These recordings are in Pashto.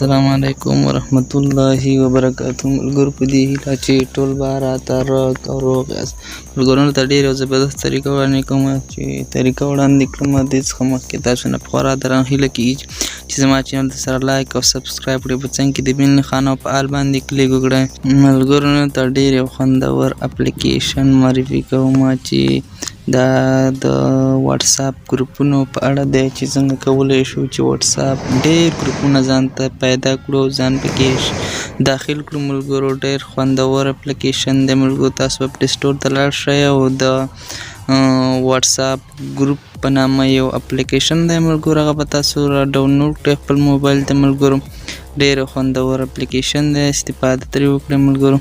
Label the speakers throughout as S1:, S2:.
S1: السلام علیکم ورحمت الله وبرکاته. ملګرو، په دې هیله چې ټول به راته روغ او روغ یاست. ملګرو ته ډېر یو زبردست طریقه وړاندې کوم چې طریقه وړاندې کړم. دې څخه مخکې تاسو نه په خورا درنه هیله کېږي چې زما چینل ته سره لایک او سبسکرایب کړئ، په څنګ کې د بیل نښان او په آل باندې کلیک وکړئ. ملګرو ته ډېر یو خوندور اپلیکیشن معرفي کوم چې دا د واتساپ ګروپونو په اړه دی، چې څنګه کولی شو چې واتساپ ډېر ګروپونه ځان ته پیدا کړو او ځان پکې داخل کړو. ملګرو، ډېر خوندور اپلیکیشن دی. ملګرو، تاسو به پلی سټور ته لاړ شئ او د واتساپ ګروپ په نامه یو اپلیکیشن دی ملګرو، هغه به تاسو را ډاونلوډ کړئ خپل موبایل ته. ملګرو، ډېر خوندور اپلیکیشن دی، استفاده ترې وکړئ. ملګرو،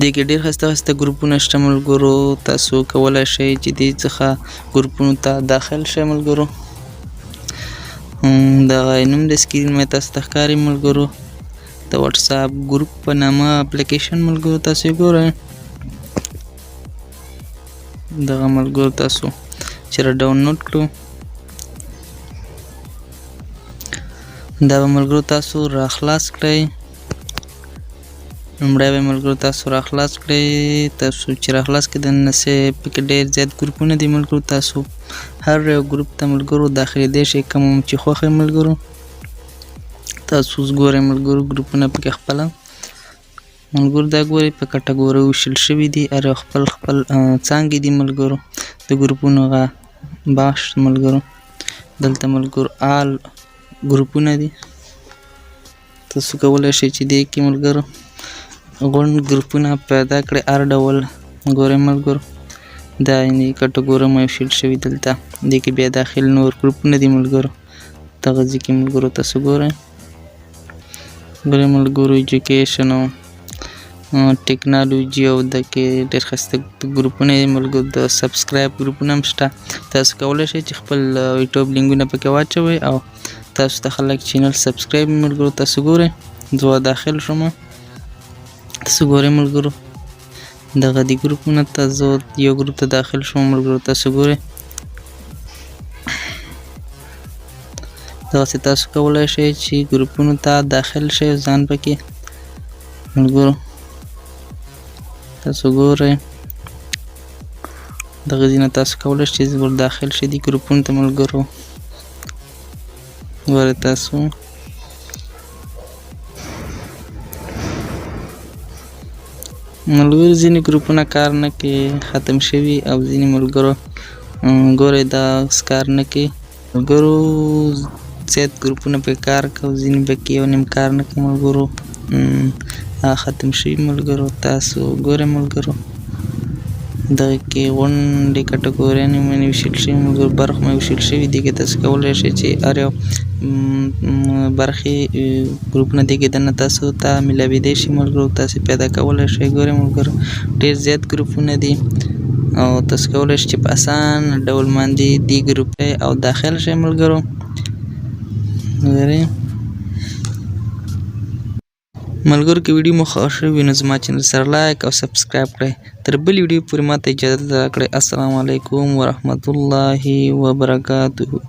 S1: دې کې ډېر ښایسته ښایسته ګروپونه شته. ملګرو، تاسو کولی شئ چې دې څخه ګروپونو ته داخل شئ. ملګرو، دغه نوم د سکرین مې تاسو ته ښکاري ملګرو، د واتساپ ګروپ په نامه اپلیکیشن. ملګرو، تاسو یې ګورئ دغه. ملګرو، تاسو چې را ډاونلوډ کړو دا به ملګرو تاسو را خلاص کړئ. لومړی به ملګرو تاسو را خلاص کړئ. تاسو چې را خلاص کړئ، دننه سه پکې ډېر زیات ګروپونه دي. ملګرو، تاسو هر یو ګروپ ته ملګرو داخلېدی شئ، کوم چې خوښ یې. ملګرو، تاسو اوس ګورئ ملګرو، ګروپونه پکې خپله ملګرو دا ګورئ په کټګورۍ ویشل شوي دي، هر یو خپل خپل څانګې دي ملګرو د ګروپونو. هغه باش ملګرو، دلته ملګرو آل ګروپونه دي. تاسو کولی شئ چې دې کې ملګرو غونډ ګروپونه پیدا کړئ هر ډول. ګورئ ملګرو، دا یعنې کټګورۍ مو ویشل شوي دلته. دې کې بیا داخل نور ګروپونه دي ملګرو، دغه ځای کې ملګرو تاسو ګورئ. ګورئ ملګرو، ایجوکیشن او ټکنالوجي او د کې ډېر ښایسته ګروپونه دي ملګرو. د سبسکرایب ګروپونه هم شته. تاسو کولی شئ چې خپل یوټیوب لینکونه پکې واچوئ او تاسو ته خلک چینل سبسکرایب. ملګرو، تاسو ګورئ، زه داخل شوم. تاسو ګورئ ملګرو، دغه دي ګروپونه ته زه یو ګروپ ته داخل شوم. ملګرو، تاسو ګورئ، دغسې تاسو کولی شئ چې ګروپونو ته داخل شئ ځان پکې. ملګرو، تاسو ګورئ، دغه ځینه تاسو کولی شئ چې ور داخل شئ دي ګروپونو ته. ملګرو، ګورئ تاسو ملګرو، ځینې ګروپونه کار نه کوي، ختم شوي، او ځینې ملګرو ګورئ دا اوس کار نه کوي. ملګرو، زیات ګروپونه پکې کار کوي، ځینې پکې یو نیم کار نه کوي. ملګرو، ختم شوي. ملګرو، تاسو ګورئ ملګرو، دغه کې غونډې کټګوریانې مې ویشل شوي ملګرو، برخو مې ویشل شوي دي کې. تاسو کولی شئ چې هر یو برخې ګروپونه دې کې دننه تاسو ته میلاوېدی شي. ملګرو، تاسو پیدا کولی شئ. ګورئ ملګرو، ډېر زیات ګروپونه دي او تاسو کولی شئ چې په اسان ډول باندې دې ګروپ او داخل شئ. ملګرو، ګورئ ملګرو، که ویډیو مو خوښه وي نو زما چینل سره لایک او سبسکرایب کړئ. تر بلې ویډیو پورې ماته اجازه راکړئ. السلام علیکم ورحمت الله وبرکاته.